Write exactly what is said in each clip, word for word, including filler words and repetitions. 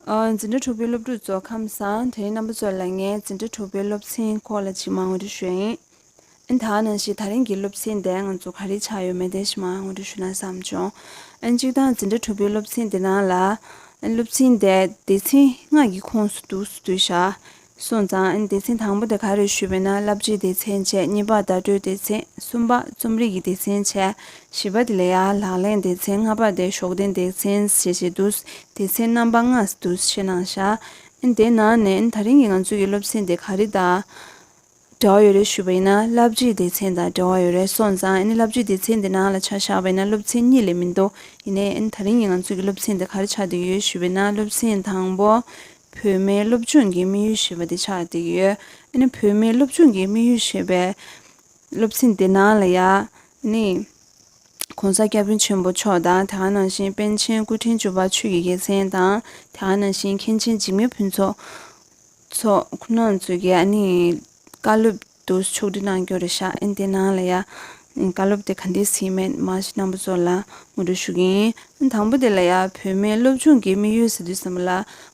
ཨ། འཛིན་གྲྭ་དྲུག་པའི་སློབ་ཕྲུག་ཚོ་ཁམས་བཟང་། དེ་རིང་རྣམ་པ་ཚོ་ལ་ངས་འཛིན་གྲྭ་དྲུག་པའི་སློབ་ཚན་སྐོར་ལ་ཅིག་མར་ངོ་སྤྲོད་ཞུ་ཡ་ཡིན། ཨ་ནི་ད་ག་ནང་བཞིན་ད་རིང་གི་སློབ་ཚན་དེ་ང་ཚོ་ག་རེ་ཆགས་ཡོད་མེད་དེ་ཞིག་མར་ངོ་སྤྲོད་ཞུ་ན་བསམ་བྱུང་། ཨ་ནི་སྤྱིར་བཏང་འཛིན་གྲྭ་དྲུག་པའི་སློབ་ཚན་དེ་ནང་ལ། ཨ་ནི་སློབ་ཚན་དེ་སྡེ་ཚན་ལྔ་གི་ཁོངས་སུ་འདུས་སུ་བསྡུས་བཞག་སོང་ཙང་། ཨ་ནི་སྡེ་ཚན་དང་པོ་དེ་ག་རེ་ཞུས་པས་ན། བསླབ་བྱའི་སྡེ་ཚན་བྱས། གཉིས་པ་བརྡ་སྤྲོད་སྡེ་ཚན། གསུམ་པ་རྩོམ་རིག་གི་སྡེ་ཚན་བྱས། བཞི་པ་དེ་ལ་ཡང་ལག་ལེན་སྡེ་ཚན། ལྔ་པ་དེ་ཞོགས་ལྡན་སྡེ་ཚན་ཞེས་བྱས་འདུས། སྡེ་ཚན་རྣམ་པ་ལྔ་འདུས་བྱས་གནང་བཞག་ཨ་ནི་དེའི་ནང་ནས་ཨ་ནི་ད་རིང་གི་ང་ཚོ་གི་སློབ་ཚན་དེ་ག་རེ་དང་འབྲེལ་བ་ཡོད་རེད་ཞུས་པ་ཡིན་ན། བསླབ་བྱའི་སྡེ་ཚན་དང་འབྲེལ་བ་ཡོད་རེད་སོང་ཙང་། ཨ་ནི་བསླབ་བྱའི་སྡེ་ཚན་དེ་ནང་ལ་ཆ་བཞག་པ་ཡིན་ན་སློབ་ཚན་གཉིས་ལས་མི་འདུག་ཡིན་ནའི་ཨ་ནི་ད་རིང་གི་ང་ཚོ་གི་སློབ་ཚན་དེ་ག་རེ་ཆགས་བསྡད་ཀྱི་ཡོད་ཞུས་པ་ཡིན་ན། སློབ་ཚན་དང་པོ་བོད་མིའི་སློབ་སྦྱོང་གི་དམིགས་ཡུལ་ཞེས་པ་དེ་ཆགས་བསྡད་ཀྱི་ཡོད། ཨ་ནི་བོད་མིའི་སློབ་སྦྱོང་གི་དམིགས་ཡུལ་ཞེས་པའི་སློབ་ཚན་དེ་ནང་ལ་ཡ། ཨ་ནི་༸གོང་ས་༸སྐྱབས་མགོན་ཆེན་པོ་མཆོག་དང་། དེ་ག་ནང་བཞིན་པཎ་ཆེན་སྐུ་ཕྲེང་བཅུ་པ་ཆོས་ཀྱི་རྒྱལ་མཚན་དང་། དེ་ག་ནང་བཞིན་མཁན་ཆེན་འཇིགས་མེད་ཕུན་ཚོགས་མཆོག་ཁོང་རྣམ་ཚོས་ཀྱིས་ཨ་ནི་བཀའ་སློབ་དུ་ཕྱོགས་སྒྲིག་གནང་རྒྱུ་རེད་ཤག་ཨ་ནི་དེ་ནང་ལ་ཡ། བཀའ་སློབ་དེ་ག་འདྲས་ཟིན་མེད་མ་གཞི་རྣམ་པ་ཚོ་ལ་ངོ་སྤྲོད་ཞུ་གི་ཡིན། ཨ་ནི་དང་པོ་དེ་ལ་ཡ། བོད་མིའི་སློབ་སྦྱོང་གི་དམིགས་ཡུལ་ཟེར་དུས་ཙམ་པ་ལ།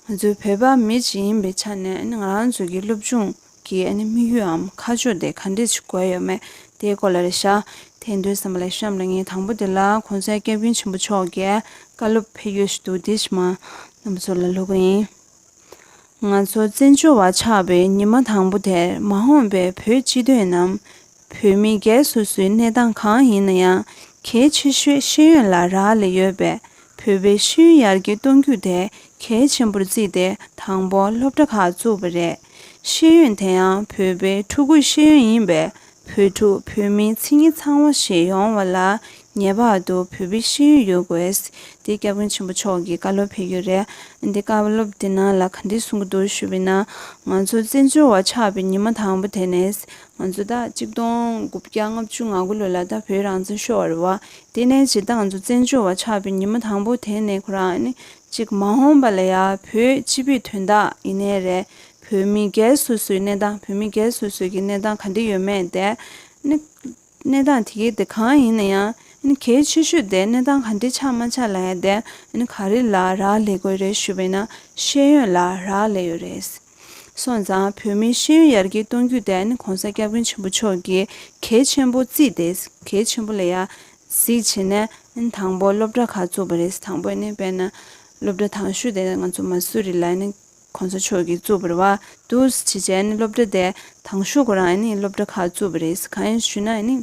ང་ཚོའི་བོད་པ་མི་ཅིག་ཡིན་པའི་ཆ་ནས་ཨ་ནི་ང་རང་ཚོ་གི་སློབ་སྦྱོང་གི་ཨ་ནི་དམིགས་ཡུལ་འམ་ཁ་ཕྱོགས་དེ་ག་འདྲས་ཅིག་དགོས་ཡོད་མེད་དེའི་སྐོར་ལ་རེད་ཤག་དེ་འདུག་བསམ་པ་ལ་གཤམ་ལ་ངས་དང་པོ་དེ་ལ་༸གོང་ས་༸སྐྱབས་མགོན་ཆེན་པོ་མཆོག་གིས་བཀའ་སློབ་ཕེབས་ཡོད་ཞིག་འདུག་དེ་ཞིག་མར་རྣམ་པ་ཚོ་ལ་སློབ་གི་ཡིན། ང་ཚོ་བཙན་བྱོལ་བ་ཆགས་པའི་ཉི་མ་དང་པོ་དེར། མ་འོངས་པའི་བོད་སྤྱི་དོན་ནམ། བོད་མི་སྒེར་སོ་སོའི་གནས་སྟངས་གང་ཡིན་ན་ཡང་། གལ་ཆེ་ཤོས་ཤེས་ཡོན་ལ་རག་ལས་ཡོད་པས། བོད་པའི་ཤེས་ཡོན་ཡར་རྒྱས་གཏོང་རྒྱུ་དེ་གལ་ཆེན་པོར་བརྩིས་ཏེ། དང་པོ་སློབ་གྲྭ་ཁག་བཙུགས་པ་རེད། ཤེས་ཡོན་དེ་ཡང་བོད་པའི་ཕྲུ་གུའི་ཤེས་ཡོན་ཡིན་པས། བོད་ཕྲུག་བོད་མིའི་མཚན་ཉིད་ཚང་བ་ཞིག་ཡོང་བ་ལ་ངེས་པར་དུ་བོད་པའི་ཤེས་ཡོན་ཡོད་དགོས། འདི་༸སྐྱབས་མགོན་ཆེན་པོ་མཆོག་གི་བཀའ་སློབ་ཕེབས་ཡོད་རེད། འདི་བཀའ་སློབ་དེ་ནང་ལ་ག་འདྲས་གསུང་གི་འདུག་ཞུས་པ་ཡིན་ན། ང་ཚོ་བཙན་བྱོལ་བ་ཆགས་པའི་ཉི་མ་དང་པོ་དེ་ནས། ང་ཚོ་ད་གཅིག་སྟོང་དགུ་བརྒྱ་ལྔ་བཅུ་ང་དགུ་ལོ་ལ་ད་བོད་རང་བཙན་ཤོར་བ་རེད་བ། དེ་ནས་ཇི་ལྟར་ང་ཚོ་བཙན་བྱོལ་བ་ཆགས་པའི་ཉི་མ་དང་པོ་དེ་ནས་ཁོ་རང་ནི་གཅིག་མ་འོངས་པ་ལ་ཡ་བོད་སྤྱི་པའི་དོན་དག་ཡིན་ནའི་རེད། བོད་མི་སྒེར་སོ་སོའི་གནས་སྟངས། བོད་མི་སྒེར་སོ་སོའི་གི་གནས་སྟངས་ག་འདྲ་ཡོད་མེད་དེ། ནི་གནས་སྟངས་དེ་གའི་དེ་གང་ཡིན་ན་ཡང་། ནི་གལ་ཆེ་ཤོས་དེ་གནས་སྟངས་ག་འདྲ་ཆགས་མ་ཆགས་ལ་ཡ་དེ། ནི་ག་རེ་ལ་རག་ལས་དགོས་རེད་ཞུས་པས་ན། ཤེས་ཡོན་ལ་རག་ལས་ཡོད་རེད། སོང་ཙང་བོད་མིའི་ཤེས་ཡོན་ཡར་རྒྱས་གཏོང་རྒྱུ་དེ་ནི་༸གོང་ས་༸སྐྱབས་མགོན་ཆེན་པོ་མཆོག་གིས་གལ་ཆེན་པོ་བརྩིས་ཏེ། གལ་ཆེན་པོ་ལ་ཡ་གཟིགས་བྱས་ནས། ནི་དང་པོ་སློབ་གྲྭ་ཁག་བཙུགས་པ་རེད། དང་པོ་ནི་དཔེར་ན་སློབ་གྲྭ་དང་ཤོས་དེ་ང་ཚོ་མ་སུ་རི་ལ་ནི་༸གོང་ས་མཆོག་གིས་བཙུགས་པ་རེད་བ། འདུག་སེ་བྱས་ནས་སློབ་གྲྭ་དེ་དང་ཤོས་ཁོ་རང་ནི་སློབ་གྲྭ་ཁག་བཙུགས་པ་རེད། གང་ཡིན་ཞུས་ན་ནི།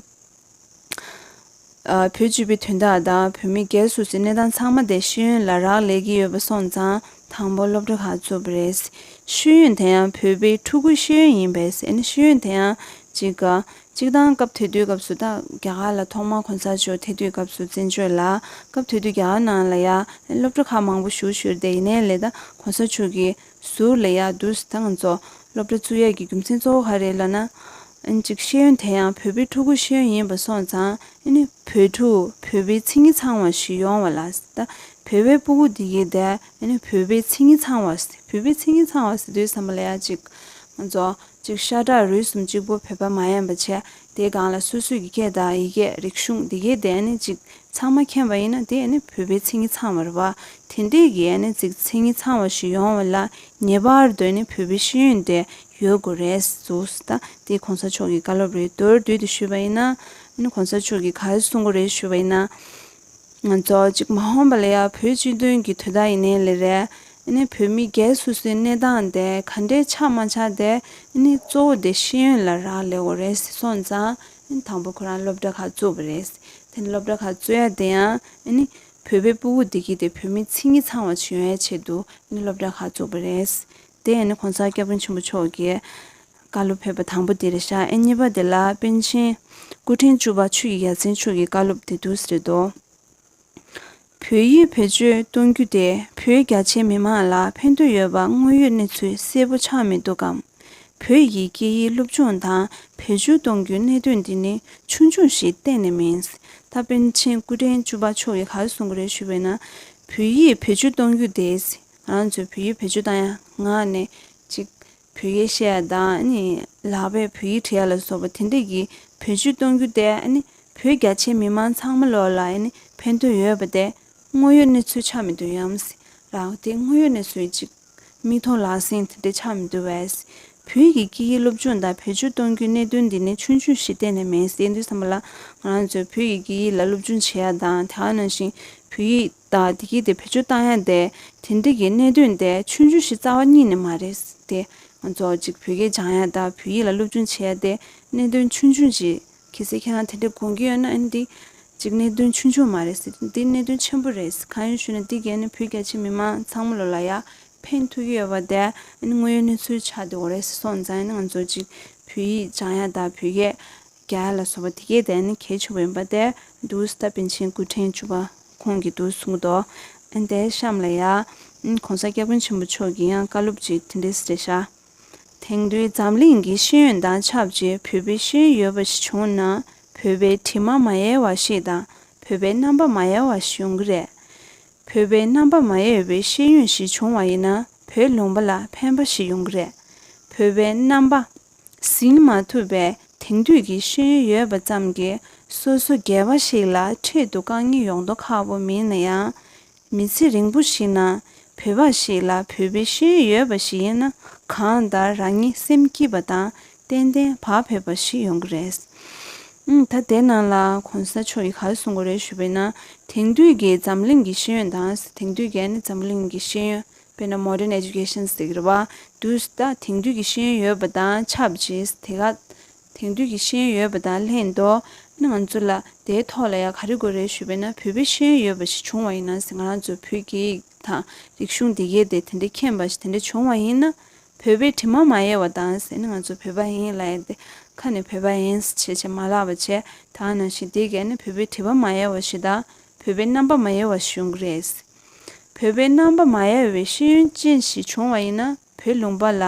ཨ། བོད་སྤྱི་པའི་དོན་དག་དང་བོད་མི་སྒེར་སོ་སོའི་གནས་སྟངས་ཚང་མ་དེ་ཤེས་ཡོན་ལ་རག་ལས་ཀྱི་ཡོད་པ་སོང་ཙང་། དང་པོ་སློབ་གྲྭ་ཁག་བཙུགས་པ་རེད། ཤེས་ཡོན་དེ་ཡང་བོད་པའི་ཕྲུ་གུའི་ཤེས་ཡོན་ཡིན་པས། ཨ་ནི་ཤེས་ཡོན་དེ་ཡང་གཅིག་ག་གཅིག་དང་སྐབས་དེ་དུས་སྐབས་སུ་ད་རྒྱ་གར་ལ་ཐོག་མར་༸གོང་ས་མཆོག་ཕེབས་དུས་སྐབས་སུ་བཙན་བྱོལ་ལ། སྐབས་དེ་དུས་རྒྱ་གར་ནང་ལ་ཡ་སློབ་གྲྭ་ཁག་མང་པོ་ཞིག་བཞུགས་བསྡད་ཡིན་ནའི་ལས། ད་༸གོང་ས་མཆོག་གིས་ཟུར་ལ་ཡ་འདུག་སེ་ད་ང་ཚོ་སློབ་གྲྭ་བཙུགས་ཡས་ཀྱི་རྒྱུ་མཚན་གཙོ་བོ་ག་རེ་ལབ་ན། ཨ་ནི་གཅིག་ཤེས་ཡོན་དེ་ཡང་བོད་པའི་ཕྲུ་གུ་ཤེས་ཡོན་ཡིན་པ་སོང་ཙང་། ཨ་ནི་བོད་ཕྲུག་བོད་པའི་མཚན་ཉིད་ཚང་བ་ཞིག་ཡོང་བ་ལ། ད་བོད་པའི་ཕྲུ་གུ་འདི་གའི་དེ་ཨ་ནི་བོད་པའི་མཚན་ཉིད་ཚང་བ། བོད་པའི་མཚན་ཉིད་ཚང་བ་ཟེར་དུས་ཙམ་པ་ལ་ཡ་གཅིག་ང་ཚོ་གཅིག་ཤ་ཁྲག་རུས་གསུམ་གཅིག་པོ་བོད་པ་མ་ཡིན་པ་བྱས། དེའི་སྒང་ལ་སོ་སོའི་གི་སྐད་དང་ཡི་གེ་རིག་གཞུང་འདི་གའི་དེ་ཨ་ནི་གཅིག་ཚང་མ་མཁྱེན་པ་ཡིན་ན། དེ་ཨ་ནི་བོད་པའི་མཚན་ཉིད་ཚང་བ་རེད་བ། དེ་འདྲས་ཀྱི་ཨ་ནི་གཅིག་མཚན་ཉིད་ཚང་བ་ཞིག་ཡོང་བ་ལ་ངེས་པར་དུ་ཨ་ནི་བོད་པའི་ཤེས་ཡོན་དེ་ཡོད་དགོས་རེད་ཟེར། ད་དེ་༸གོང་ས་མཆོག་གི་བཀའ་སློབ་རེད། མདོར་བསྡུས་ཏེ་ཞུས་པ་ཡིན་ན། ཨ་ནི་༸གོང་ས་མཆོག་གིས་ག་རེ་གསུང་གི་རེད་ཞུས་པ་ཡིན་ན། ང་ཚོ་གཅིག་མ་འོངས་པ་ལ་ཡ་བོད་སྤྱི་དོན་གྱི་དོན་དག་ཡིན་ནའི་ལས་རེད། ཨ་ནི་བོད་མི་སྒེར་སོ་སོའི་གནས་སྟངས་དེ་ག་འདྲས་ཆགས་མ་ཆགས་དེ། ཨ་ནི་གཙོ་བོ་དེ་ཤེས་ཡོན་ལ་རག་ལས་དགོས་རེད་ཟེར་སོང་ཙང་། ཨ་ནི་དང་པོ་ཁོ་རང་སློབ་གྲྭ་ཁག་བཙུགས་པ་རེད། དེ་ནི་སློབ་གྲྭ་ཁག་བཙུགས་ཡ་དེ་ཡང་ཨ་ནི་བོད་པའི་ཕྲུ་གུ་འདི་གའི་དེ་བོད་མི་མཚན་ཉིད་ཚང་བ་ཞིག་ཡོང་ཡ་ཆེད་དུ་ཨ་ནི་སློབ་གྲྭ་ཁག་བཙུགས་པ་རེད། དེ་ཨ་ནི་༸གོང་ས་༸སྐྱབས་མགོན་ཆེན་པོ་མཆོག་གིས་བཀའ་སློབ་ཕེབས་པ་དང་པོ་དེ་རེད་ཤག་ཨ་ནི་གཉིས་པ་དེ་ལ་པཎ་ཆེན་སྐུ་ཕྲེང་བཅུ་པ་ཆོས་ཀྱི་རྒྱལ་མཚན་མཆོག་གི་བཀའ་སློབ་དེ་འདུག་སེ་རེད་དོ། བོད་ཡིག་བེད་སྤྱོད་གཏོང་རྒྱུ་དེ་བོད་རྒྱ་ཆེའི་མི་མང་ལ་ཕན་ཐོགས་ཡོད་པ་དངོས་ཡོད་གནས་ཚུལ་གསལ་པོ་ཆགས་མི་འདུག་གམ། བོད་ཡིག་སྐད་ཡིག་སློབ་སྦྱོང་དང་བེད་སྤྱོད་གཏོང་རྒྱུའི་གནད་དོན་འདི་ནི་ཆུང་ཆུང་ཞིག་གཏན་ནས་མིན། ད་པཎ་ཆེན་སྐུ་ཕྲེང་བཅུ་པ་མཆོག་གིས་ག་རེ་གསུང་གི་རེད་ཞུས་པས་ན། བོད་ཡིག་བེད་སྤྱོད་གཏོང་རྒྱུ་དེ། ང་རང་ཚོས་བོད་ཡིག་བེད་སྤྱོད་བཏང་ཡ་ངག་ནས་ཅིག་བོད་ཡིག་བཤད་ཡ་དང་། ཨ་ནི་ལག་པས་བོད་ཡིག་བྲིས་ཡ་ལ་སོགས་པ་དེ་འདྲས་ཀྱི་བེད་སྤྱོད་གཏོང་རྒྱུ་དེ། ཨ་ནི་བོད་རྒྱ་ཆེའི་མི་མང་ཚང་མ་ལོག་ལ་ཨ་ནི་ཕན་ཐོགས་ཡོད་པ་དེ་དངོས་ཡོད་གནས་ཚུལ་ཆགས་མི་འདུག་ཡམ། ལ་དེ་དངོས་ཡོད་གནས་ཚུལ་ཅིག་མིག་མཐོང་ལག་ཟིན་དེ་འདྲ་ཆགས་མི་འདུག་བས། བོད་ཀྱི་སྐད་ཡིག་སློབ་སྦྱོང་དང་བེད་སྤྱོད་གཏོང་རྒྱུའི་གནད་དོན་འདི་ནི་ཆུང་ཆུང་ཞིག་གཏན་ནས་མིན། ཟེར་དུས་ཙམ་པ་ལ་ང་རང་ཚོའི་བོད་ཀྱི་སྐད་ཡིག་ལ་སློབ་སྦྱོང་བྱེད་ཡ་དང་དེ་ག་ནང་བཞིན་བོད་ཡིག་དང་དེ་གའི་དེ་བེད་སྤྱོད་བཏང་ཡ་དེ་དེ་འདྲ་གི་གནད་དོན་དེ་ཆུང་ཆུང་ཞིག་རྩ་བ་ཉིད་ནས་མ་རེད། དེ་ང་ཚོ་ཅིག་བོད་སྐད་སྦྱང་ཡ་དང་བོད་ཡིག་ལ་སློབ་སྦྱོང་བྱེད་ཡ་དེ་གནད་དོན་ཆུང་ཆུང་ཞིག་གལ་སྲིད་ཁྱེད་རང་དེ་འདྲ་དགོངས་ཀྱི་ཡོད་ན་ཨ་ནི་འདི་ཅིག་གནད་དོན་ཆུང་ཆུང་མ་རེད་ཟེར། འདི་གནད་དོན་ཆེན་པོ་རེད། གང་ཡིན་ཞུས་ན་འདི་གས་ནི་བོད་རྒྱ་ཆེ་མི་མང་ཚང་མ་ལོ་ལ་ཡ་ཕན་ཐོགས་ཀྱི་ཡོད་པ་དེ་ཨ་ནི་དངོས་ཡོད་གནས་ཚུལ་ཆགས་བསྡད་ཡོད་རེད་ཟེར་སོང་ཙང་ཨ་ནི་ང་ཚོ་ཅིག་བོད་ཡིག་སྦྱང་ཡ་དང་བོད་སྐད་རྒྱག་ཡ་ལ་སོགས་པ་དེ་གས་དེ་ཨ་ནི་གལ་ཆེན་པོ་ཡིན་པ་དེ་འདུག་སེ་ད་པཎ་ཆེན་སྐུ་ཕྲེང་བཅུ་པ་ཁོང་གིས་འདུག་གསུངས་འདུག་ཨ་ནི་དེའི་གཤམ་ལ་ཡ་ཨ་ནི་གོང་ས་སྐྱབས་མགོན་ཆེན་པོ་མཆོག་གིས་ཡང་བཀའ་སློབ་ཅིག་དེ་འདྲས་རེད་ཤག་དེང་དུས་འཛམ་གླིང་གི་ཤེས་ཡོན་དང་ཆབས་ཅིག་བོད་པའི་ཤེས་ཡོན་ཡོད་པ་ཞིག་བྱུང་ན་བོད་པའི་དྲི་མ་མ་ཡལ་བ་ཞིག་དང་བོད་པའི་རྣམ་པ་མ་ཡལ་བ་ཞིག་ཡོང་གི་རེད། བོད་པའི་རྣམ་པ་མ་ཡལ་བའི་ཤེས་ཡོན་ཞིག་བྱུང་བ་ཡིན་ན་བོད་ལུང་པ་ལ་ཕན་པ་ཞིག་ཡོང་གི་རེད། བོད་པའི་རྣམ་པ་ཟིན་མ་ཐུབ་པའི་དེང་དུས་ཀྱི་ཤེས་ཡོན་ཡོད་པ་ཙམ་གྱིས་སོ་སོ་སྒེར་པ་ཞིག་ལ་འཕྲལ་དུ་དཀའ་ངལ་ཡོང་མདོག་ཁ་པོ་མིན་ན་ཡང་། མི་ཚེ་རིང་པོ་ཞིག་ནང་བོད་པ་ཞིག་ལ་བོད་པའི་ཤེས་ཡོན་ཡོད་པ་ཞིག་ཡིན་ན་གང་ལྟར་རང་ཉིད་སེམས་སྐྱིད་པ་དང་ཏན་ཏན་བག་ཕེབས་པ་ཞིག་ཡོང་གི་རེད། ཨང་། ད་དེ་ནང་ལ་གོང་ས་མཆོག་གིས་ག་རེ་གསུང་གི་རེད་ཞུས་པ་ཡིན་ན། དེང་དུས་ཀྱི་འཛམ་གླིང་གི་ཤེས་ཡོན་དང་། དེང་དུས་ཀྱི་ཨ་ནི་འཛམ་གླིང་གི་ཤེས་ཡོན། དཔེར་ན་modern education ཟེར་གྱི་རེད་བ། དུས་ད་དེང་དུས་ཀྱི་ཤེས་ཡོན་ཡོད་པ་དང་ཆབས་ཅིག་དེ་ག་དེང་དུས་ཀྱི་ཤེས་ཡོན་ཡོད་པ་དང་ལྷན་དུ་ནི་ང་ཚོ་ལ་དེའི་ཐོག་ལ་ཡང་ག་རེ་དགོས་རེད་ཞུས་པ་ཡིན་ན། བོད་པའི་ཤེས་ཡོན་ཡོད་པ་ཞིག་བྱུང་བ་ཡིན་ན་ཟེར། ང་རང་ཚོ་བོད་སྐད་ཡིག་དང་རིག་གཞུང་འདི་གའི་དེ་དེ་འདྲ་མཁྱེན་པ་ཞིག་དེ་འདྲ་བྱུང་བ་ཡིན་ན་བོད་པའི་དྲི་མ་མ་ཡལ་བ་དང་ཟེར་ནི། ང་ཚོ་བོད་པ་ཡིན་ལབ་ཡ་དེ་ཁ་ནས་བོད་པ་ཡིན་ཟེར་བྱས་བྱས་མ་ལབ་པ་བྱས། ད་ནང་བཞིན་དེ་གས་ནི་བོད་པའི་དྲི་མ་མ་ཡལ་བ་ཞིག་དང་བོད་པའི་རྣམ་པ་མ་ཡལ་བ་ཞིག་ཡོང་གི་རེད། བོད་པའི་རྣམ་པ་མ་ཡལ་བའི་ཤེས་ཡོན་ཅན་ཞིག་བྱུང་བ་ཡིན་ན་བོད་ལུང་པ་ལ་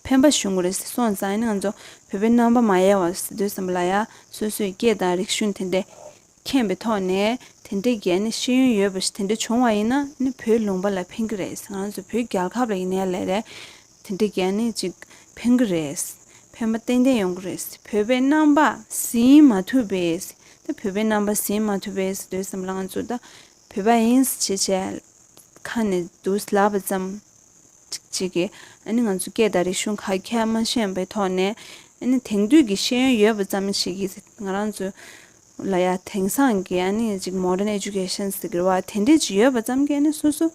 ཕན་པ་ཞིག་ཡོང་གི་རེད་ཟེར་སོང་ཙང་། ཨ་ནི་ང་ཚོ་བོད་པའི་རྣམ་པ་མ་ཡལ་བ་ཟེར་དུས་ཙམ་པ་ལ་ཡ་སོ་སོའི་སྐད་དང་རིག་གཞུང་དེ་འདྲ་མཁྱེན་པའི་ཐོག་ནས་དེ་འདྲའི་གས་ནི་ཤེས་ཡོན་ཡོད་པ་ཞིག་དེ་འདྲ་བྱུང་བ་ཡིན་ན་ནི་བོད་ལུང་པ་ལ་ཕན་གི་རེད། ང་ཚོ་བོད་རྒྱལ་ཁབ་ལ་ཡིན་ནའི་ལས་རེད། དེ་འདྲའི་གས་ནི་ཅིག་ཕན་གི་རེད། ཕན་པ་ཏན་ཏན་ཡོང་གི་རེད། བོད་པའི་རྣམ་པ་ཟིན་མ་ཐུབ་པས། ད་བོད་པའི་རྣམ་པ་ཟིན་མ་ཐུབ་པས་ཟེར་དུས་ཙམ་ལ་ང་ཚོ་ད་བོད་པ་ཡིན་ཟེར་བྱས་ཁ་ནས་འདུག་ལབ་པ་ཙམ་ཅིག་གིས་ཨ་ནི་ང་ཚོ་སྐད་དང་རིག་གཞུང་ཁ་ཁྱེར་མ་ཤེས་པའི་ཐོག་ནས་ཨ་ནི་དེང་དུས་ཀྱི་ཤེས་ཡོན་ཡོད་པ་ཙམ་ཞིག་གིས་ང་རང་ཚོ་ལ་ཡ་དེང་སང་གི་ཨ་ནི་ཅིག་modern education ཟེར་གི་རེད་བ། དེ་འདྲས་ཅིག་ཡོད་པ་ཙམ་གྱིས་ཨ་ནི་སོ་སོ་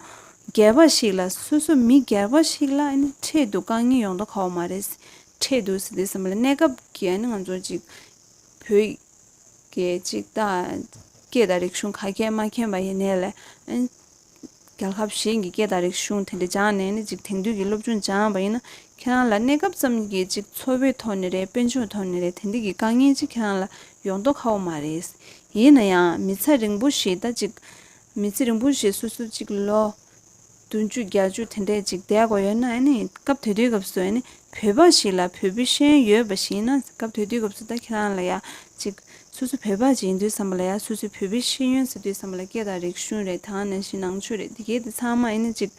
སྒེར་པ་ཞིག་ལ། སོ་སོ་མི་སྒེར་པ་ཞིག་ལ་ཨ་ནི་འཕྲལ་དུ་དཀའ་ངལ་ཡོང་མདོག་ཁ་པོ་མ་རེད། འཕྲལ་དུ་ཟེར་དུས་ཙམ་པ་ལ་གནས་སྐབས་ཀྱི་ཨ་ནི་ང་ཚོ་ཅིག་བོད་སྐད་ཅིག་དང་སྐད་དང་རིག་གཞུང་ཁ་ཁྱེར་མ་མཁྱེན་པ་ཡིན་ནའི་ལས་ཨ་ནི་རྒྱལ་ཁབ་གཞན་གྱི་སྐད་དང་རིག་གཞུང་དེ་འདྲ་སྦྱངས་ནས་ནི་ཅིག་དེང་དུས་ཀྱི་སློབ་སྦྱོང་སྦྱངས་པ་ཡིན་ན་ཁྱེད་རང་ལ་གནས་སྐབས་ཙམ་གྱི་ཅིག་འཚོ་བའི་ཐོག་ནས་རེད། དཔལ་འབྱོར་ཐོག་ནས་རེད། དེ་འདྲ་གི་དཀའ་ངལ་ཅིག་ཁྱེད་རང་ལ་ཡོང་མདོག་ཁ་པོ་མ་རེད། ཡིན་ན་ཡང་མི་ཚེ་རིང་པོ་ཞིག་ད་ཅིག་མི་ཚེ་རིང་པོ་ཞིག་སོ་སོ་ཅིག་ལོ་བདུན་ཅུ་བརྒྱད་ཅུ་དེ་འདྲས་ཅིག་བསྡད་དགོས་ཡོད་ན་ཨ་ནི་སྐབས་དེ་དུས་སྐབས་སུ་ཨ་ནི་བོད་པ་ཞིག་ལ་བོད་པའི་ཤེས་ཡོན་ཡོད་པ་ཞིག་ཡིན་ན། སྐབས་དེ་དུས་སྐབས་སུ་ད་ཁྱེད་རང་ལ་ཡ་ཅིག་སོ་སོ་བོད་པ་ཅིག་ཡིན་དུས་ཙམ་པ་ལ་ཡ་སོ་སོའི་བོད་པའི་ཤེས་ཡོན་ཟེར་དུས་ཙམ་པ་ལ་སྐད་དང་རིག་གཞུང་རེད། དེ་ག་ནང་བཞིན་ནང་ཆོས་རེད། དེ་གས་དེ་ཚང་མ་ཨ་ནི་ཅིག་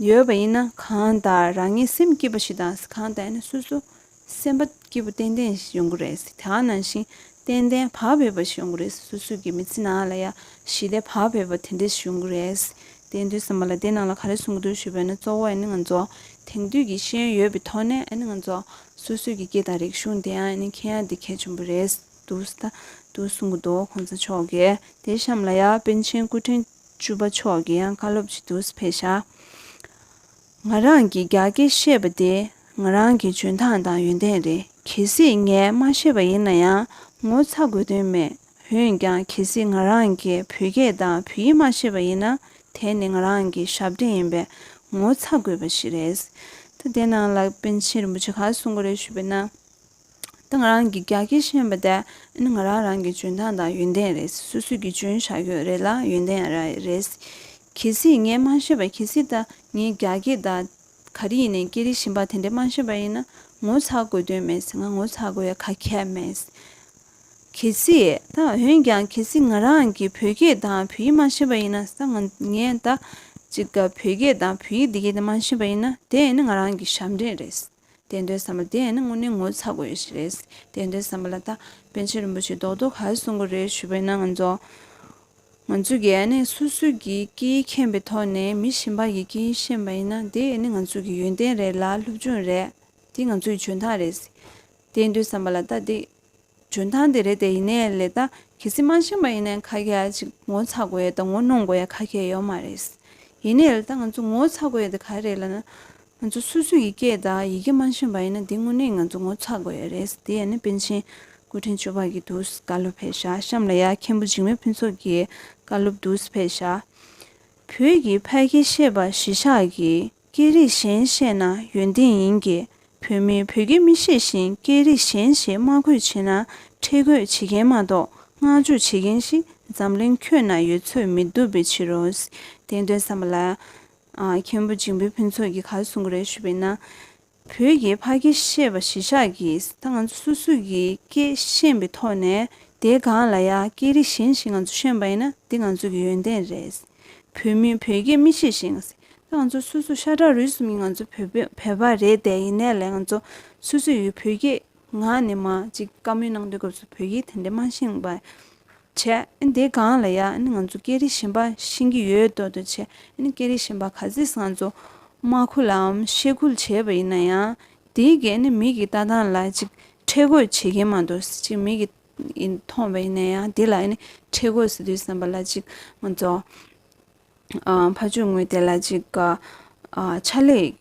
ཡོད་པ་ཡིན་ན་གང་ལྟར་རང་ཉིད་སེམས་སྐྱིད་པ་ཞིག་དང་། གང་ལྟར་ཨ་ནི་སོ་སོ་སེམས་པ་སྐྱིད་པོ་ཏན་ཏན་ཞིག་ཡོང་གི་རེད། དེ་ག་ནང་བཞིན་ཏན་ཏན་བག་ཕེབས་པ་ཞིག་ཡོང་གི་རེད། སོ་སོ་གི་མི་ཚེ་ནང་ལ་ཡ་ཞི་བདེ་བག་ཕེབས་པ་དེ་འདྲ་ཞིག་ཡོང་གི་རེད། དེ་ཡིན་དུས་ཙམ་པ་ལ་དེ་ནང་ལ་ག་རེ་གསུང་གི་འདུག་ཞུས་པ་ཡིན་ན། གཙོ་བོ་ཨ་ནི་ང་ཚོ་དེང་དུས་ཀྱི་ཤེས་ཡོན་ཡོད་པའི་ཐོག་ནས་ཨ་ནི་ང་ཚོ་སོ་སོ་གི་སྐད་དང་རིག་གཞུང་དེ་ཡང་ཨ་ནི་མཁྱེན་ཡ་དེ་གལ་ཆེན་པོ་རེད་འདུག་ད་འདུག་གསུང་གི་འདུག་གོང་ས་མཆོག་གིས། དེ་གཤམ་ལ་ཡ་པཎ་ཆེན་སྐུ་ཕྲེང་བཅུ་པ་མཆོག་གིས་ཡང་བཀའ་སློབ་ཅིག་འདུག་ཕེབས་ཤག་ང་རང་གིས་རྒྱ་སྐད་བཤད་པ་དེ་ང་རང་གི་འཇོན་ཐང་དང་ཡོན་ཏན་རེད། གལ་སྲིད་ངས་མ་ཤེས་པ་ཡིན་ན་ཡང་ངོ་ཚ་དགོས་དོན་མེད། འོན་ཀྱང་གལ་སྲིད་ང་རང་གིས་བོད་སྐད་དང་བོད་ཡིག་མ་ཤེས་པ་ཡིན་ན་དེ་ནི་ང་རང་གི་ཞབས་འདྲེན་ཡིན་པས་ངོ་ཚ་དགོས་པ་ཞིག་རེད། ད་དེ་ནང་ལ་པཎ་ཆེན་རིན་པོ་ཆེ་ག་རེ་གསུང་གི་རེད་ཞུས་པ་ན། ད་ང་རང་གིས་རྒྱ་སྐད་ཤེས་པ་དེ་ཨ་ནི་ང་རང་རང་གི་འཇོན་ཐང་དང་ཡོན་ཏན་རེད། སོ་སོ་གིས་འཇོན་བཞག་ཡོད་རེད་ལ་ཡོན་ཏན་ར་རེད། གལ་སྲིད་ངས་མ་ཤེས་པ། གལ་སྲིད་ད་ངས་རྒྱ་སྐད་དང་ག་རེ་ཡིན་ནའི་སྐད་རིགས་གཞན་པ་དེ་འདྲས་མ་ཤེས་པ་ཡིན་ན་ངོ་ཚ་དགོས་དོན་མེད་ཟེར། ང་ངོ་ཚ་དགོས་ཡ་ག་གལ་མེད། གལ་སྲིད་ད་འོན་ཀྱང་གལ་སྲིད་ང་རང་གིས་བོད་སྐད་དང་བོད་ཡིག་མ་ཤེས་པ་ཡིན་ན་ད་ང་ངས་ད་ཅིག་ག་བོད་སྐད་དང་བོད་ཡིག་འདི་གས་དེ་མ་ཤེས་པ་ཡིན་ན་དེ་ཨ་ནི་ང་རང་གི་ཞབས་འདྲེན་རེད། དེ་འདྲའི་བསམ་པ་དེ་ཡང་ནི་དངོས་གནས་ངོ་ཚ་དགོས་ཡ་ཞིག་རེད། དེ་འདྲའི་བསམ་པ་ལ་ད་པཎ་ཆེན་རིན་པོ་ཆེས་རྡོག་རྡོག་ག་རེ་གསུང་གི་རེད་ཞུས་པ་ཡིན་ན། ང་ཚོ་ ང་ཚོ་གིས་ཨ་ནི་སོ་སོ་གི་སྐད་ཡིག་མཁྱེན་པའི་ཐོག་ནས་མི་གཞན་པ་གི་སྐད་ཡིག་ཤེས་པ་ཡིན་ན། དེ་ཨ་ནི་ང་ཚོ་གི་ཡོན་ཏན་རེད་ལ། སློབ་སྦྱོང་རེད། དེ་ང་ཚོའི་འཇོན་ཐང་རེད། དེ་ཡིན་དུས་ཙམ་པ་ལ་ད་དེ་འཇོན་ཐང་དེ་རེད། དེ་ཡིན་ནའི་ལས་ད་གལ་སྲིད་མ་ཤེས་པ་ཡིན་ན་ཁ་ཁ་ཅིག་ངོ་ཚ་དགོས་ཡ་དང་ངོ་གནོང་དགོས་ཡ་ཁ་ཁ་ཡོད་མ་རེད། ཡིན་ནའི་ལས་ད་ང་ཚོ་ངོ་ཚ་དགོས་ཡ་དེ་ག་རེ་རེད་ལབ་ན། ང་ཚོ་སོ་སོ་ཡི་སྐད་དང་ཡི་གེ་མ་ཤེས་པ་ཡིན་ན་དེ་དངོས་གནས་ང་ཚོ་ངོ་ཚ་དགོས་ཡ་རེད། དེ་ཡང་ནི་པཎ་ཆེན་སྐུ་ཕྲེང་བཅུ་པ་གི་འདུག་བཀའ་སློབ་ཕེབས་ཤག་གཤམ་ལ་ཡ་མཁན་པོ་འཇིགས་མེད་ཕུན་ཚོགས་ཀྱི་བཀའ་སློབ་འདུག་ཕེབས་ཤག་བོད་ཀྱི་ཕ་སྐད་ཤེས་པ་གཞི་བཞག་གིས་སྐད་རིགས་གཞན་ཤེས་ན་ཡོན་ཏན་ཡིན་གྱི། བོད་མིས་བོད་སྐད་མི་ཤེས་ཤིང་སྐད་རིགས་གཞན་ཞིག་དམར་འཁོད་བྱེད་ན་ཁྲེལ་དགོད་བྱེད་མཁན་མ་གཏོགས་བསྔགས་བརྗོད་བྱེད་མཁན་ཞིག་འཛམ་གླིང་ཁྱོན་ན་ཡོད་ཚོད་མི་འདུག་པའི་ཕྱིར་རོ། དེ་འདྲ་བསམ་པ་ལ། ཨ། མཁན་པོ་འཇིགས་མེད་ཕུན་ཚོགས་ཀྱིས་ག་རེ་གསུང་གི་རེད་ཞུས་པ་ཡིན་ན། བོད་ཀྱི་ཕ་སྐད་ཤེས་པ་གཞི་བཞག་གིས་ད་ང་ཚོ་སོ་སོ་གི་སྐད་ཤེས་པའི་ཐོག་ནས་དེའི་སྒང་ལ་ཡ་སྐད་རིགས་གཞན་ཞིག་ང་ཚོ་ཤེས་པ་ཡིན་ན་དེ་ང་ཚོ་གི་ཡོན་ཏན་རེད། བོད་མི་བོད་སྐད་མི་ཤེས་ཤིང་། ད་ང་ཚོ་སོ་སོ་ཤ་ཁྲག་རུས་གསུམ་གྱི་ང་ཚོ་བོད་པ་བོད་པ་རེད་དེ། ཡིན་ནའི་ལས་ང་ཚོ་སོ་སོ་ཡི་བོད་སྐད་ངག་ནས་མར་ཅིག་བཀའ་མོལ་གནང་དུས་སྐབས་སུ་བོད་སྐད་དེ་འདྲ་མ་ཤེས་པ་བྱས། ཨ་ནི་དེའི་སྒང་ལ་ཡ་ཨ་ནི་ང་ཚོ་སྐད་རིགས་གཞན་པ་ཤེས་ཀྱི་ཡོད་མདོག་མདོག་བྱས། ཨ་ནི་སྐད་རིགས་གཞན་པ་ག་ཚོད་ང་ཚོ་མ་ཁུལ་ལམ་ཤེས་ཁུལ་བྱས་པ་ཡིན་ན་ཡང་། དེའི་གི་ཨ་ནི་མི་གི་ལྟ་སྟངས་ལ་ཅིག་ཁྲེལ་དགོད་བྱེད་མཁན་མ་གཏོགས། ཅིག་མི་གི་ཡིན་མཐོང་བ་ཡིན་ན་ཡང་དེ་ལ་ཨ་ནི་ཁྲེལ་དགོད་ཟེར་དུས་ཙམ་པ་ལ་ཅིག་ང་ཚོ། ཨ། ཕར་ཕྱོགས་ངོས་དེ་ལ་ཅིག་ཨ། ཕྱག་ལས་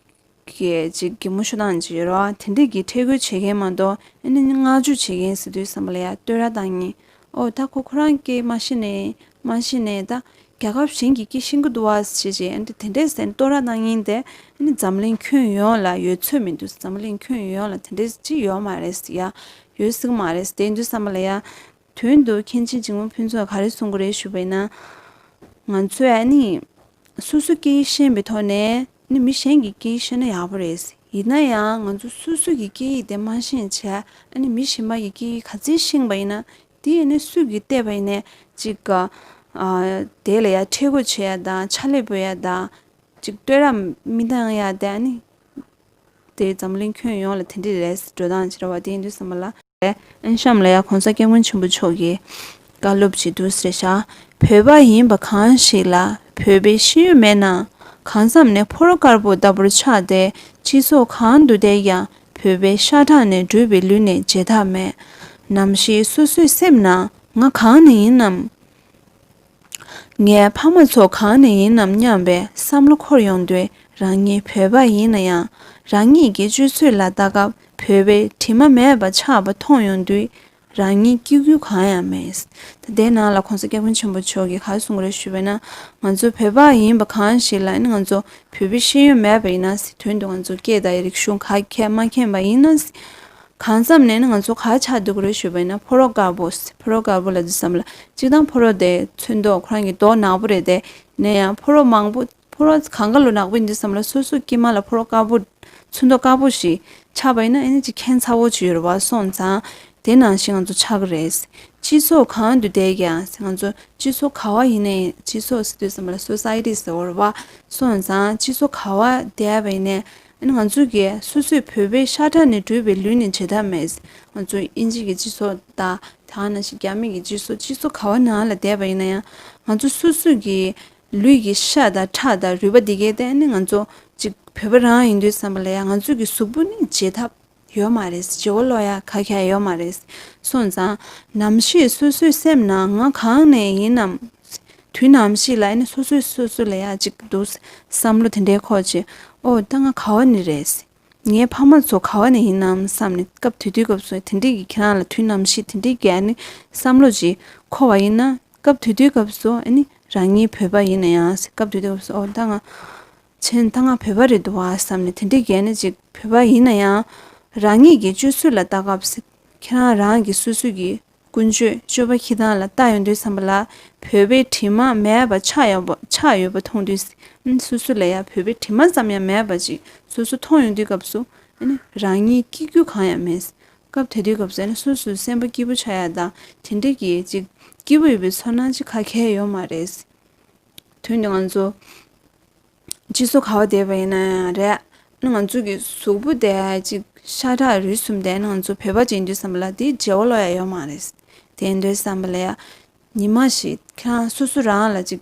ཀྱི་ཅིག་གད་མོ་ཤོར་སྟངས་ཅིག་ཡོད་རེད་བ། དེ་འདྲས་ཀྱི་ཁྲེལ་དགོད་བྱེད་མཁན་མ་གཏོགས་ཨ་ནི་བསྔགས་བརྗོད་བྱེད་མཁན་ཟེར་དུས་ཙམ་པ་ལ་ཡ་བསྟོད་ར་བཏང་མཁན། ཨོ་ད་ཁོ་ཁོ་རང་སྐད་མ་ཤེས་ནའི་མ་ཤེས་ནའི་ད་རྒྱལ་ཁབ་གཞན་གྱི་སྐད་ཤེས་ཀྱི་འདུག་བ་ཟེར་བྱས། ཨ་ནི་དེ་འདྲས་ཟེར་བསྟོད་ར་བཏང་མཁན་དེ་ཨ་ནི་འཛམ་གླིང་ཁྱོན་ཡོངས་ལ་ཡོད་ཚོད་མི་འདུག་འཛམ་གླིང་ཁྱོན་ཡོངས་ལ་དེ་འདྲས་ཅིག་ཡོད་མ་རེད་ཟེར་ཡ། ཡོད་སྲིད་མ་རེད་ཟེར། དེ་ཡིན་དུས་ཙམ་པ་ལ་ཡ། དོན་དུ་མཁན་ཆེན་འཇིགས་མེད་ཕུན་ཚོགས་ག་རེ་གསུང་གི་རེད་ཞུས་པ་ཡིན་ན། ང་ཚོས་ཨ་ནི་སོ་སོ་སྐད་ཡིག་ཤེས་པའི་ཐོག་ནས་ནི་མི་གཞན་གྱི་སྐད་ཡིག་ཤེས་ན་ཡག་པོ་རེད། ཡིན་ན་ཡང་ང་ཚོ་སོ་སོ་གི་སྐད་ཡིག་དེ་མ་ཤེས་བྱས་ཨ་ནི་མི་གཞན་པ་གི་སྐད་ཡིག་ག་ཚད་ཤེས་པ་ཡིན་ན། དེ་ཨ་ནི་སུས་ཀྱིས་བལྟས་པ་ཡིན་ནའི་ཅིག་ག་ཨ། དེ་ལ་ཡ་ཁྲེལ་དགོད་བྱེད་ཡ་དང་ཕྱག་ལས་འབུལ་ཡ་དང་། ཅིག་བསྟོད་ར་མི་བཏང་ཡ་དེ་ཨ་ནི། དེ་འཛམ་གླིང་ཁྱོན་ཡོངས་ལ་དེ་འདྲ་རེད། འགྲོ་སྟངས་ཅིག་རེད་བ། དེ་ཡིན་དུས་ཙམ་པ་ལ། ཨན་གཤམ་ལ་ཡ་གོང་ས་སྐྱབས་མགོན་ཆེན་པོ་མཆོག་གི་བཀའ་སློབ་ཅིག་འདུག་ཟེར་ཤག་བོད་པ་ཡིན་པ་གང་ཞིག་ལ་བོད་པའི་ཤེས་ཡོན་མེད་ན། གང་འཚམ་ནས་ཕོ་རོག་དཀར་པོ་ལྟ་བུར་ཆགས་ཏེ། སྤྱི་ཚོགས་གང་དུ་བསྡད་ཀྱང་བོད་པའི་ཤ་ཁྲག་ནས་བྲོས་པའི་ལུས་ནི་བརྗེད་ཐབས་མེད། ནམ་ཞིག་སོ་སོའི་སེམས་ནང་ང་གང་ནས་ཡིན་ནམ། ངའི་ཕ་མ་ཚོ་གང་ནས་ཡིན་ནམ་སྙམ་པའི་བསམ་བློ་འཁོར་ཡོང་དུས། རང་ཉིད་བོད་པ་ཡིན་ན་ཡང་། རང་ཉིད་ཀྱི་སྤྱོད་ཚུལ་ལ་ལྟ་སྐབས་བོད་པའི་དྲི་མ་མེད་པ་ཆགས་པ་མཐོང་ཡོང་དུས། རང་ཉིད་སྐྱིད་རྒྱུ་གང་ཡང་མེད། ད་དེའི་ནང་ལ་གོང་ས་སྐྱབས་མགོན་ཆེན་པོ་མཆོག་གིས་ག་རེ་གསུངས་རེད་ཞུས་པ་ན། ང་ཚོ་བོད་པ་ཡིན་པ་གང་ཞིག་ལ་ནི་ང་ཚོ་བོད་པའི་ཤེས་ཡོན་མེད་པ་ཡིན་ན། དོན་དུ་ང་ཚོ་སྐད་དང་རིག་གཞུང་ག་གས་མ་མཁྱེན་པ་ཡིན་ན། གང་འཚམ་ནས་ནི་ང་ཚོ་ག་ཆགས་འདུག་རེད་ཞུས་པ་ཡིན་ན། ཕོ་རོག་དཀར་པོ། ཕོ་རོག་དཀར་པོ་ལབ་དུས་ཙམ་ལ་སྤྱིར་བཏང་ཕོ་རོག་དེ་ཚོན་མདོག་ཁོ་རང་གི་མདོག་ནག་པོ་རེད་དེ། ནས་ཡང་ཕོ་རོག་མང་པོ་ཕོ་རོག་གང་ག་ལོ་ནག་པོ་ཡིན་དུས་ཙམ་ལ་སོ་སོ་དཀྱིལ་མ་ལ་ཕོ་རོག་དཀར་པོ་ཚོན་མདོག་དཀར་པོ་ཞིག་ཆགས་པ་ཡིན་ན་ཨེ་ནི་ཅིག་ཁྱད་མཚར་པོ་ཅིག་ཡོད་རེད་བ། སོང་ཙང་དེ་ནང་བཞིན་ང་ཚོ་ཆགས་ཀྱི་རེད། སྤྱི་ཚོགས་གང་དུ་བསྡད་ཀྱང་ང་ཚོ་སྤྱི་ཚོགས་ག་བ་ཡིན་ནའི་སྤྱི་ཚོགས་ཟེར་དུས་ཙམ་པ་ལ་སོ་སའི་ཊི་ཟེར་བ་རེད་བ། སོང་ཙང་སྤྱི་ཚོགས་ག་བ་བསྡད་པ་ཡིན་ནའི། ཨ་ནི་ང་ཚོ་གིས་སོ་སོའི་བོད་པའི་ཤ་ཁྲག་ནས་བྲོས་པའི་ལུས་ནི་བརྗེད་ཐབས་མེད། ང་ཚོ་དབྱིན་ཇི་གི་སྤྱི་ཚོགས་དང་དེ་ནང་བཞིན་རྒྱ་མི་གི་སྤྱི་ཚོགས་སྤྱི་ཚོགས་ག་བ་ནང་ལ་བསྡད་པ་ཡིན་ན་ཡང་། ང་ཚོ་སོ་སོ་གི་ལུས་ཀྱི་ཤ་དང་ཁྲག་དང་རུས་པ་འདི་གས་དེ་ཨ་ནི་ང་ཚོ་ཅིག་བོད་པ་རང་ཡིན་དུས་ཙམ་པ་ལ་ཡང་ང་ཚོ་གི་གཟུགས་པོ་ནི་བརྗེད་ཐབས་ཡོད་མ་རེད། བརྗེ་བོ་ལོག་ཡ་ག་གས་ཡོད་མ་རེད། སོང་ཙང་ནམ་ཞིག་སོ་སོའི་སེམས་ནང་ང་གང་ནས་ཡིན་ནམ། དུས་ནམ་ཞིག་ལ་ཨ་ནི་སོ་སོས་སོ་སོ་ལ་ཡ་ཅིག་འདུག་བསམ་བློ་དེ་འདྲའི་འཁོར་བྱས། ཨོ་ད་ང་ག་བ་ནས་རེད། ངའི་ཕ་མ་ཚོ་ག་བ་ནས་ཡིན་ནམ་བསམ་ནས་སྐབས་དེ་དུས་སྐབས་སུ་དེ་འདྲའི་གི་ཁྱེད་རང་ལ་དུས་ནམ་ཞིག་དེ་འདྲའི་གི་ཨ་ནི་བསམ་བློ་ཅིག་འཁོར་བ་ཡིན་ན། སྐབས་དེ་དུས་སྐབས་སུ་ཨ་ནི་རང་ཉིད་བོད་པ་ཡིན་ན་ཡང་སྐབས་དེ་དུས་སྐབས་སུ་ཨོ་ད་ང་ཆེན་ད་ང་བོད་པ་རེད་འདུག་བ་བསམ་ནས་དེ་འདྲའི་གི་ཨ་ནི་ཅིག་བོད་པ་ཡིན་ན་ཡང་རང་ཉིད་ཀྱི་སྤྱོད་ཚུལ་ལ་ལྟ་སྐབས་སུ་ཁྱེད་རང་རང་གི་སོ་སོ་གི་ཀུན་སྤྱོད་སྤྱོད་པ་འཁྱེར་སྟངས་ལ་ལྟ་ཡོང་དུས་ཙམ་པ་ལ་བོད་པའི་དྲི་མ་མེད་པ་ཆགས་ཡོད་པ་ཆགས་ཡོད་པ་མཐོང་དུས། ཨ་ནི་སོ་སོ་ལ་ཡང་བོད་པའི་དྲི་མ་ཙམ་ཡང་མེད་པ་ཅིག་སོ་སོ་མཐོང་ཡོང་དུས་སྐབས་སུ་ཨ་ནི་རང་ཉིད་སྐྱིད་རྒྱུ་གང་ཡང་མེད། སྐབས་དེ་དུས་སྐབས་སུ་ཨ་ནི་སོ་སོའི་སེམས་པ་སྐྱིད་པོ་ཆགས་ཡ་དང་དེ་འདྲ་གི་ཅིག་སྐྱིད་པོ་ཡོད་པའི་ཚོར་སྣང་ཅིག་ག་གས་ཡོད་མ་རེད། དོན་དུ་ང་ཚོ་སྤྱི་ཚོགས་ག་བ་བསྡད་པ་ཡིན་ན་ཡང་རེད། ང་ཚོ་གི་གཟུགས་པོ་དེ་ཅིག་ཤ་ཁྲག་རུས་གསུམ་དེ་ང་ཚོ་བོད་པ་ཅིག་ཡིན་དུས་ཙམ་པ་ལ་དེ་བརྗེ་བོ་ལོག་ཡ་ཡོད་མ་རེད། དེ་ཡིན་དུས་ཙམ་པ་ལ་ཡ་ ཉི་མ་ཞིག་ཁྱེད་རང་སོ་སོ་རང་ལ་ཅིག་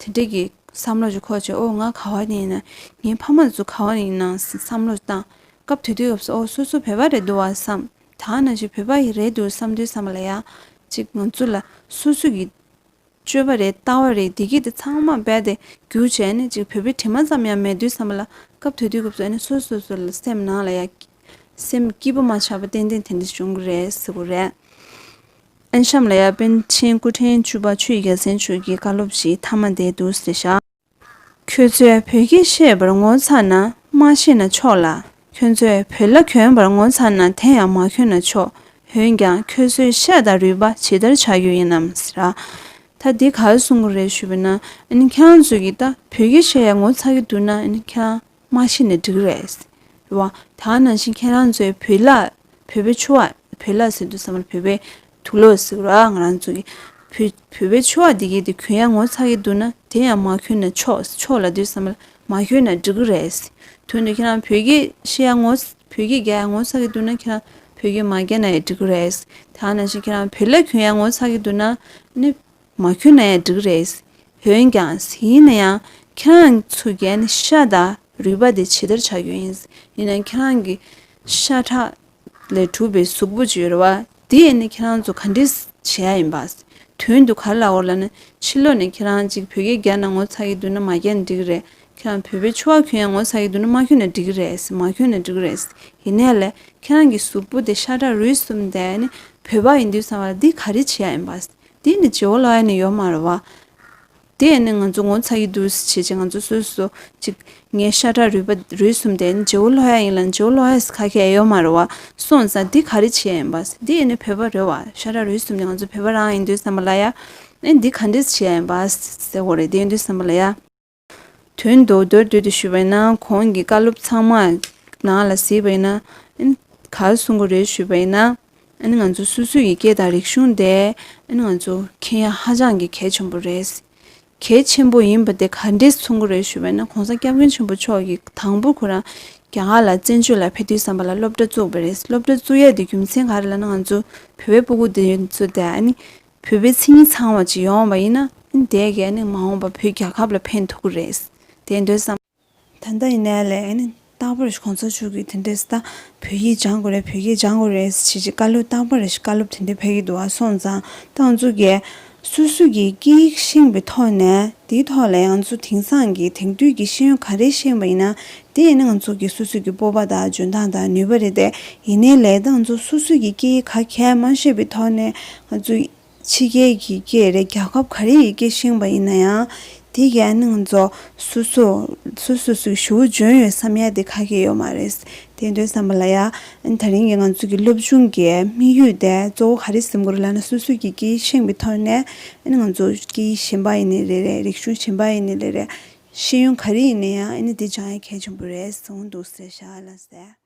དེ་འདྲས་ཀྱི་བསམ་བློ་ཞིག་འཁོར་བྱས། ཨོ་ང་ག་བ་ནས་ཡིན་ན། ངའི་ཕ་མ་ཚོ་ག་བ་ནས་ཡིན་ན་བསམ་བློ་བཏང་། སྐབས་དེ་དུས་སྐབས་སུ་ཨོ་སོ་སོ་བོད་པ་རེད་འདུག་བ་བསམ། ད་ནང་བཞིན་བོད་པ་ཡི་རེད་འདུག་བསམ་དུས་ཙམ་པ་ལ་ཡ། ཅིག་ང་ཚོ་ལ་སོ་སོ་གི་སྤྱོད་པ་རེད། ལྟ་བ་རེད། བདེ་སྐྱིད་དེ་ཚང་མ་རྦད་དེ་བསྒྱུར་བྱས་ནས་ཅིག་བོད་པའི་དྲི་མ་ཙམ་ཡང་མེད་དུས་ཙམ་པ་ལ། སྐབས་དེ་དུས་སྐབས་སུ་ཨ་ནི་སོ་སོ་སོ་ལ་སེམས་ནང་ལ་ཡ་སེམས་སྐྱིད་པོ་མ་ཆགས་པ་ཏན་ཏན་དེ་འདྲ་བྱུང་གི་རེད་ཟེར་གི་རེད། ཨན་གཤམ་ལ་ཡ་པཎ་ཆེན་སྐུ་ཕྲེང་བཅུ་པ་ཆོས་ཀྱི་རྒྱལ་མཚན་མཆོག་གི་བཀའ་སློབ་ཅིག་མཐའ་མ་དེ་འདུག་ཟེར་ཤག་ཁྱོད་ཚོས་བོད་སྐད་བཤད་པར་ངོ་ཚ་ན་མ་བཤད་ན་ཆོག་ལ། ཁྱོད་ཚོས་བོད་ལྭ་གྱོན་པར་ངོ་ཚ་ན་དེ་ཡང་མ་གྱོན་ན་ཆོག་འོན་ཀྱང་ཁྱོད་ཚོའི་ཤ་དང་རུས་པ་ཇི་ལྟར་བྱ་རྒྱུ་ཡིན་ནམ་ཟེར། ད་འདི་ག་རེ་གསུང་གི་རེད་ཞུས་པ་ན། ཨ་ནི་ཁྱེད་རང་ཚོ་གིས་ད་བོད་སྐད་བཤད་ཡ་ངོ་ཚ་གི་འདུག་ན། ཨ་ནི་ཁྱེད་རང་མ་བཤད་ན་འགྲིག་གི་རེད། རེད་བ། ད་ནང་བཞིན་ཁྱེད་རང་ཚོའི་བོད་ལྭ། བོད་པའི་ཕྱུ་པ། བོད་ལྭ་ཟེར་དུས་ཙམ་པ་བོད་པའི་དུག་ལོག་ཟེར་གི་རེད་བ། ང་རང་ཚོ་གི་བོད་བོད་པའི་ཕྱུ་པ་འདི་གི་དེ་གྱོན་ཡ་ངོ་ཚ་གི་འདུག་ན་དེ་ཡང་མ་གྱོན་ན་ཆོག་ཆོག་ལབ་དུས་ཙམ་པ་ལ་མ་གྱོན་ན་འགྲིག་གི་རེད། དོན་དུ་ཁྱེད་རང་བོད་སྐད་བཤད་ཡ་ངོ་བོད་སྐད་རྒྱག་ཡ་ངོ་ཚ་གི་འདུག་ན་ཁྱེད་རང་བོད་སྐད་མ་རྒྱག་ན་ཡང་འགྲིག་གི་རེད། ད་ནང་བཞིན་ཁྱེད་རང་བོད་ལྭ་གྱོན་ཡ་ངོ་ཚ་གི་འདུག་ན་ནི་མ་གྱོན་ན་ཡང་འགྲིག་གི་རེད། འོན་ཀྱང་ཡིན་ན་ཡང་ཁྱེད་རང་ཚོ་གི་ནི་ཤ་དང་རུས་པ་དེ་ཇི་ལྟར་བྱ་རྒྱུ་ཡིན། ཡིན་ན་ཁྱེད་རང་གི་ཤ་ཁྲག་ལས་གྲུབ་པའི་གཟུགས་པོ་ཅིག་ཡོད་རེད་བ། དེ་ནི་ཁྱེད་རང་ཚོ་ག་འདྲས་བྱེད་ཡ་ཡིན་པ། དོན་དུ་ག་རེ་ལབ་དགོས་ལབ་ན། ཕྱི་ལོགས་ནས་ཁྱེད་རང་ཅིག་བོད་སྐད་རྒྱག་ན་ངོ་ཚ་གི་འདུག་ན་མ་རྒྱག་ན་འགྲིག་གི་རེད། ཁྱེད་རང་བོད་པའི་ཕྱུ་པ་གྱོན་ཡ་ངོ་ཚ་གི་འདུག་ན་མ་གྱོན་ན་འགྲིག་གི་རེད། མ་གྱོན་ན་འགྲིག་གི་རེད། ཡིན་ནའི་ལས་ཁྱེད་རང་གི་གཟུགས་པོ་དེ་ཤ་ཁྲག་རུས་གསུམ་དེ་ནི་བོད་པ་ཡིན་དུས་ཙམ་པ་ལ་འདི་ག་རེ་བྱེད་ཡ་ཡིན་པ། འདི་ནི་བརྗེ་བོ་ལོག་ཡ་ནི་ཡོད་མ་རེད་བ། དེ་ནི་ང་ཚོ་ངོ་ཚ་གི་འདུག་བྱས་བྱས་ང་ཚོ་སོ་སོ་ཅིག་ངའི་ཤ་ཁྲག་རུས་པ་རུས་གསུམ་དེ་ནི་བརྗེ་བོ་ལོག་ཡ་ཡིན་ལ་བརྗེ་བོ་ལོག་ཡ་ཁ་ཁྱེར་ཡོད་མ་རེད་བ། སོང་ཙང་འདི་ག་རེ་བྱེད་ཡ་ཡིན་པ། འདི་ནི་བོད་པ་རེད་བ། ཤ་ཁྲག་རུས་གསུམ་ནི་ང་ཚོ་བོད་པ་རང་ཡིན་དུས་ཙམ་པ་ལ་ཡ། ཨེ་འདི་ག་འདྲས་བྱེད་ཡ་ཡིན་པ་ཟེར་དགོས་རེད། དེ་ཡིན་དུས་ཙམ་པ་ལ་ཡ། དོན་དུ་མདོར་བསྡུས་ཏེ་ཞུས་པ་ཡིན་ན། གོང་གི་བཀའ་སློབ་ཚང་མ་ནང་ལ་གཟིགས་པ་ཡིན་ན། ཨ་ནི་ག་རེ་གསུང་གི་རེད་ཞུས་པ་ཡིན་ན། ཨ་ནི་ང་ཚོ་སོ་སོ་ཡི་སྐད་དང་རིག་གཞུང་དེ་ཨ་ནི་ང་ཚོ་མཁྱེན་ཡ་ཧ་ཅང་གི་གལ་ཆེན་པོ་རེད། གལ་ཆེན་པོ་ཡིན་པ་དེ་ག་འདྲས་གསུང་གི་རེད་ཞུས་པ་ཡིན་ན། གོང་ས་སྐྱབས་མགོན་ཆེན་པོ་མཆོག་གིས་དང་པོ་ཁོ་རང་རྒྱ་གར་ལ་བཙན་བྱོལ་ལ་ཕེབས་དུས་ཙམ་པ་ལ་སློབ་གྲྭ་བཙུགས་པ་རེད། སློབ་གྲྭ་བཙུགས་ཡ་དེ་རྒྱུ་མཚན་ག་རེ་ལབ་ན། ང་ཚོ་བོད་པའི་སྤུ་གུ་དེ་ཚོ་དེ་ཨ་ནི་བོད་པའི་མཚན་ཉིད་ཚང་བ་ཅིག་ཡོང་བ་ཡིན་ན། ཨ་ནི་དེ་གས་ནི་མ་འོངས་པ་བོད་རྒྱལ་ཁབ་ལ་ཕན་ཐོགས་ཀྱི་རེད། དེ་འདོད་བསམ། ད་ལྟ་ཡིན་ནའི་ལས་ཨ་ནི་རྟག་པར་གོང་ས་མཆོག་གིས་དེ་འདྲས་ད་བོད་ཡིག་སྦྱང་དགོས་རེད། བོད་སྐད་སྦྱང་དགོས་རེད་ཟེར་བྱས་བཀའ་སློབ་རྟག་པར་བཀའ་སློབ་དེ་འདྲས་ཕེབས་ཀྱི་འདུག་ཨ། སོང་ཙང་ད་ང་ཚོ་གིས་སོ་སོ་གི་སྐད་ཡིག་ཤེས་པའི་ཐོག་ནས་དེའི་ཐོག་ལ་ང་ཚོ་དེང་སང་གི་དེང་དུས་ཀྱི་ཤེས་ཡོན་ག་རེ་ཤེས་པ་ཡིན་ན། དེ་ཡིན་ན་ང་ཚོ་གི་སོ་སོ་གི་སྤོབས་པ་དང་འཇོན་ཐང་དང་ནུས་པ་རེད་དེ། ཡིན་ནའི་ལས་ད་ང་ཚོ་སོ་སོ་གི་སྐད་ཡིག་ག་གས་མ་ཤེས་པའི་ཐོག་ནས་ང་ཚོ་ཕྱི་རྒྱལ་གྱི་སྐད་རེད། རྒྱལ་ཁབ་ག་རེ་ཡི་སྐད་ཤེས་པ་ཡིན་ན་ཡང་། དེ་གས་ནི་ང་ཚོ་སོ་སོ་སོ་སོ་སོའི་ཞེ་པོ་འཇོན་ཡོད་བསམ་ཡ་དེ་ག་གས་ཡོད་མ་རེད། དེ་འདོད་བསམ་པ་ལ་ཡ། ཨ་ནི་ད་རིང་གི་ང་ཚོ་གི་སློབ་སྦྱོང་གི་དམིགས་ཡུལ་དེ་གཙོ་བོ་ག་རེ་ཟེར་དགོས་རེད་ལབ་ན། སོ་སོ་གི་སྐད་ཤེས་པའི་ཐོག་ནས་ཨ་ནི་ང་ཚོ་སྐད་གཞན་པ་ཡིན་ནའི་རེད་རེད། རིག་གཞུང་གཞན་པ་ཡིན་ནའི་རེད་རེད། ཤེས་ཡོན་ག་རེ་ཡིན་ནའི་ཡང་ཨ་ནི་དེ་སྦྱང་ཡ་གལ་ཆེན་པོ་རེད་གསུངས་འདུག་ཟེར་ཤག་ལགས་སེ།